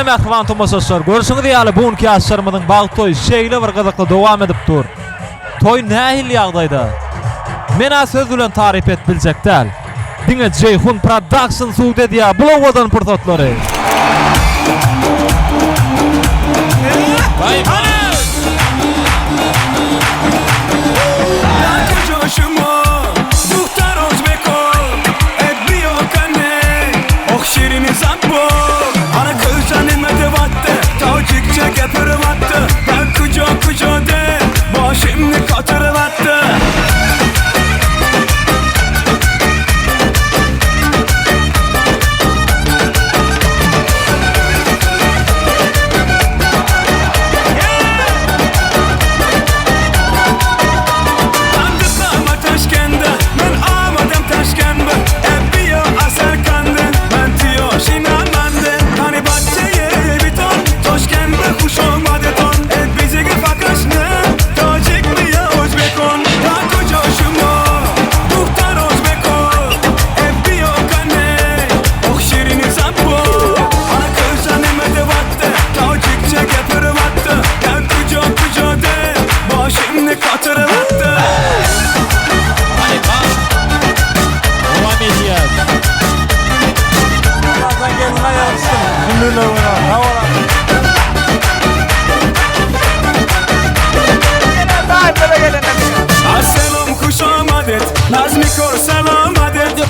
mähriban tomaşaçylar, görşüňiz ýaly bu günki ýaşlarymyzyň bagt toýy şeýle bir gyzykly dowam edip dur. Toý nähili ýagdaýda? Men-ä söz bilen taryp edip biljek däl. Diňe Jeýhun Production subut edýär bu owadan pursatlary.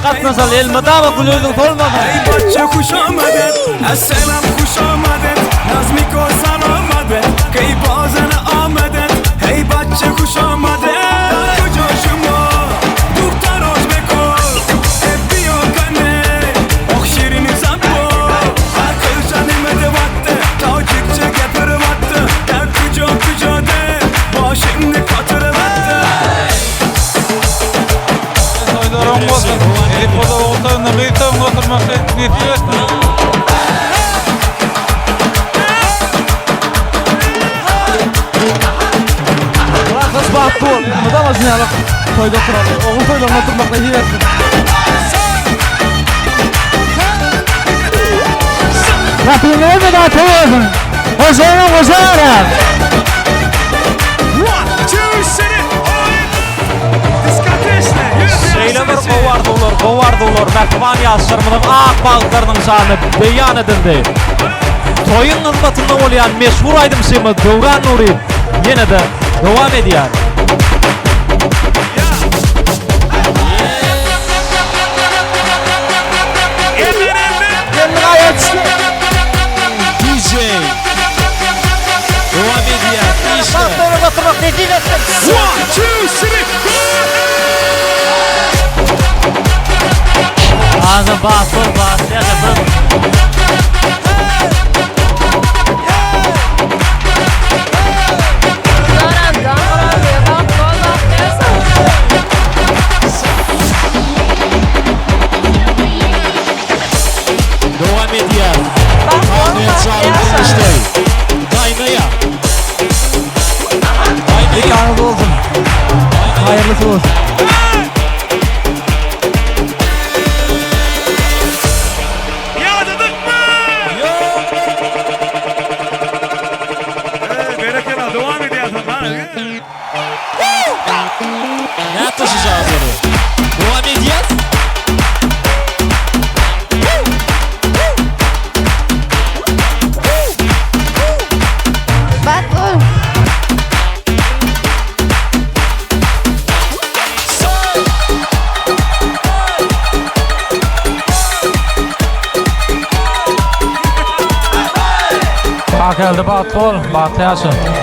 Gatnaşaly elmydama gül ýüzüň solmasyn. Eý bachcha hush omadet Assalam hush omadet Nazmiko salomadet Key bozana omadet Hey bachcha hush omadet Kujo shumo Duhtar o'zbeko Ebbiyo kane Oh shirini zambo Aqlcha nima devatdi Tojikcha gapiryapti Kujo kujo deb Boshimni qotiryapti Toýlar oň bolsun. Nesip bolsa ogul toýunda gyz toýunda oturmak nesip etsin. Rahat bagtly bol. Elmydama şuny ýaly toýda oturaly. Ogul toýlarynda oturmak nesip etsin. Rabbim elmydama toý bolsun. Hoşaýyň hoşaýaram. Şeýle bir gowy arzuwlar, gowy arzuwlar mähriban ýaşlarymyzyň ak bagtlarynyň şanyna beýan edildi. Toýuň hyzmatynda bolýan meşhur aýdymçymyz Döwran Nuryýew ýene-de dowam edýär. DJ Dowam edýär işler. Bagtlara oturmak nesip etsin. One, two, three, four. Ağzı bas bol bas yaşasın. Dowam edýär. Daýnaýa. Nikanyz bolsun. Haýyrlysy bolsun. Ýadadykmy? Ýok. Berekella dowam edýärsiň ha. Nätdi şu jazlary? Dowam edýäs. Bat bol. Kakeldi bagtly bol, bagtly ýaşa.